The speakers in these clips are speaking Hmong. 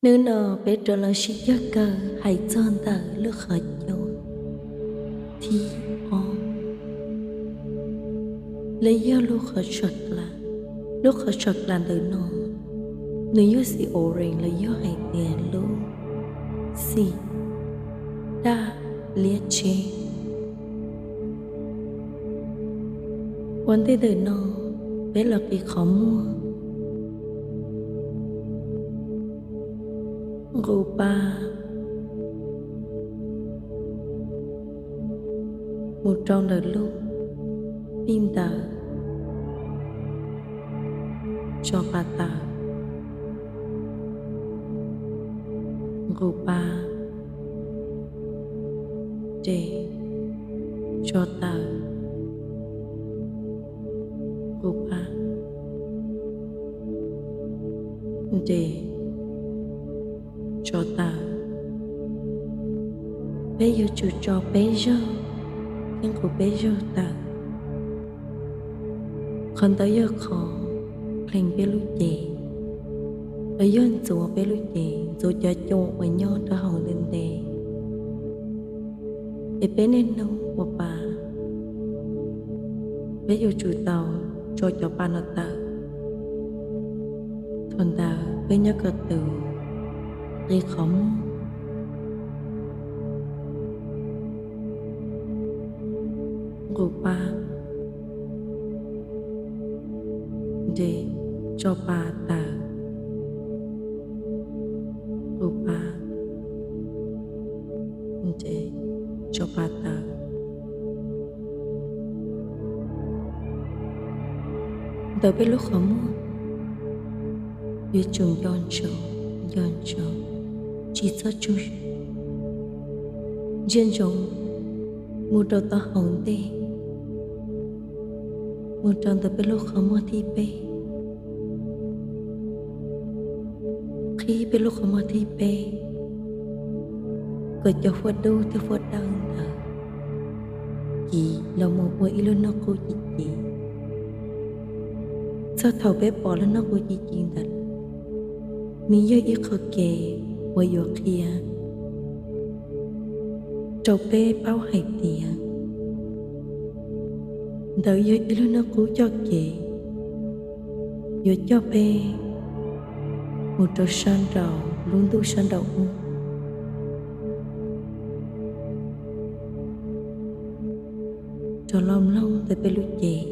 Hnub no peb rov los sib cog kawg hais txog ntawm lub qhov cua thib ob, los yog lub qhov tsho kla. Lub qhov tsho kla ntawm no nws yog xim orange los yog hais tias lub xim daj liab tsheb. Ua ntej ntawm no peb los qi qhov muag. Nqus pa mus rau ntawm lub pij ntawd, tso pa tawm, nqus pa, nres, tso tawm, nqus pa, nres, tso tawm. Peb yuav tsum tso peb zaug thiab nqus peb zaug tawm. Qhov ntawd yog qhov pleev peb lub cev, los yog ntxuav peb lub cev, ntxuav cov cua uas nyob rau hauv ntev ntev. Es peb niaj hnub ua pa, peb yuav tsum tau tso cov pa no tawm. Thaum ntawd peb nyob ko taw qi qhov muag. Nqus pa, nres, tso pa tawm, nqus pa, nres, tso pa tawm. Ntawm peb lub qhov muag yuav tsum nco ntsoov, nco ntsoov, tsis txhob tsuj, ntsia ntsoov mus rau tau hauv ntej, mus rau ntawm peb lub qhov muag thib peb. Qhib peb lub qhov muag thib peb kom cov huab dub thiab huab dawb ntawd kiv los mus ua ib lub noj qub ci ci. Txog thaum peb pom lub noj qub ci ci ntawd, nws yog ib qho kev uas yuav qhia rau peb paub hais tias ntawd yog ib lub noj qub coj kev yuav coj peb mus rau sab nraum lub ntuj sab nraum ub. Rov los mloog ntawm peb lub cev.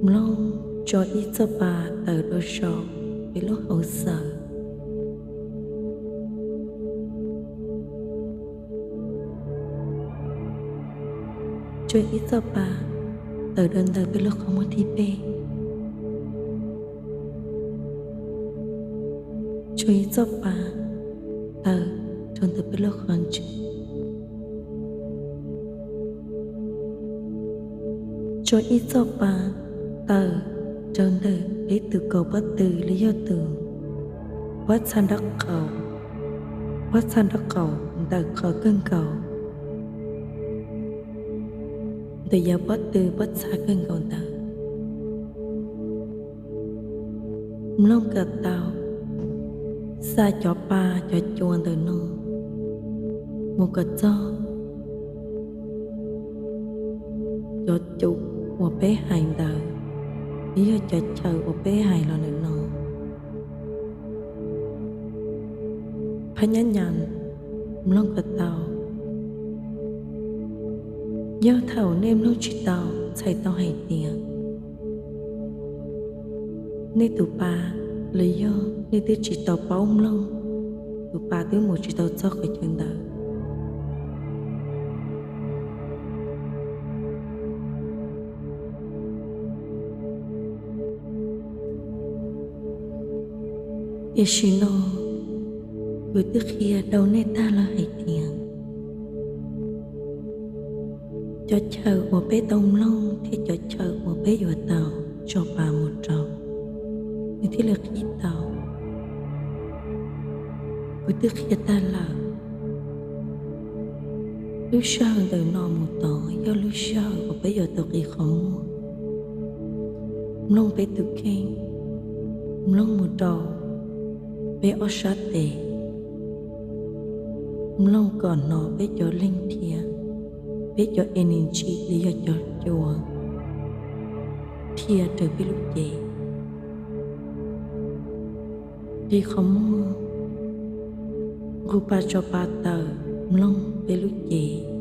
Mloog tso ib txoj pa tawm rau saum peb lub hauv xawm. Tso ib txoj pa tawm rau ntawm peb lub qhov muag thib peb. Tso ib txoj pa tawm rau ntawm peb lub qhov ntsej. Tso ib txoj pa tawm rau ntawm peb tus kaus pob tw los yog tus pob txha nraub qaum, pob txha nraub qaum ntawm qhov kawg nkaus, ntawm yav pob tw pob txha kawg nkaus ntawd. Mloog kom tau, xa cov pa cov cua ntawm no mus kom txog cov cua uas peb hais ntawd, los yog cov chaw uas peb hais los ntawm no. Phab nyab nyas mloog kom tau. Yog thaum nej mloog tsis tau, txhais tau hais tias nej tus pa los yog nej twb tsis tau paub mloog, tus pa twb mus tsis tau txog qhov chaw ntawd. Tiam sis no kuv twb qhia rau nej tag lawm hais tias cov chaw uas peb tau mloog thiab cov chaw uas peb yuav tau tso pa mus rau, nws thiaj li qhib tau. Kuv twb qhia tag lawm, lub sij hawm ntawm no mus tod yog lub sij hawm uas peb yuav tau qi qhov muag, mloog peb tus kheej, Mloog mus rau peb ob sab tes. Mloog kom hnov peb cov leeg thiab peb cov energy li yog cov cua dhia raws peb lub cev. Ris qhov muag, nqus pa tso pa taws, mloog peb lub cev.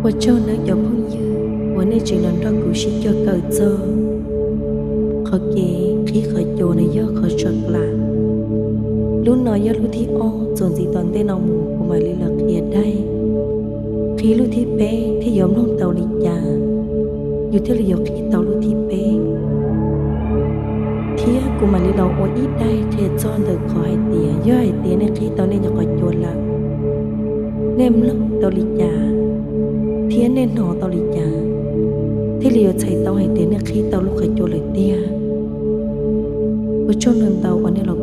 Ua tsaug nawb cov phooj ywg uas nej tseem los nrog kuv sib cog kawm txog qhov kev qhib qhov cua no yog qhov tsov klam. Lub no yog lub thib ob, txuas ntxiv tom ntej no mus kuv mam li los qhia daim qhib lub thib peb thiab yuav mloog tau li cas yus thiaj li yuav qhib tau lub thib peb. Thiab kuv mam li los ua ib daim qhia txog ntawm qhov hais tias yog hais tias nej qhib tau nej cov qhov cua lawm, nej mloog tau li cas thiab nej hnov tau li cas thiaj li yuav txhais tau hais tias nej qhib tau lub qhov cua lawm tiag. Ua tsaug ntau ntau uas nej los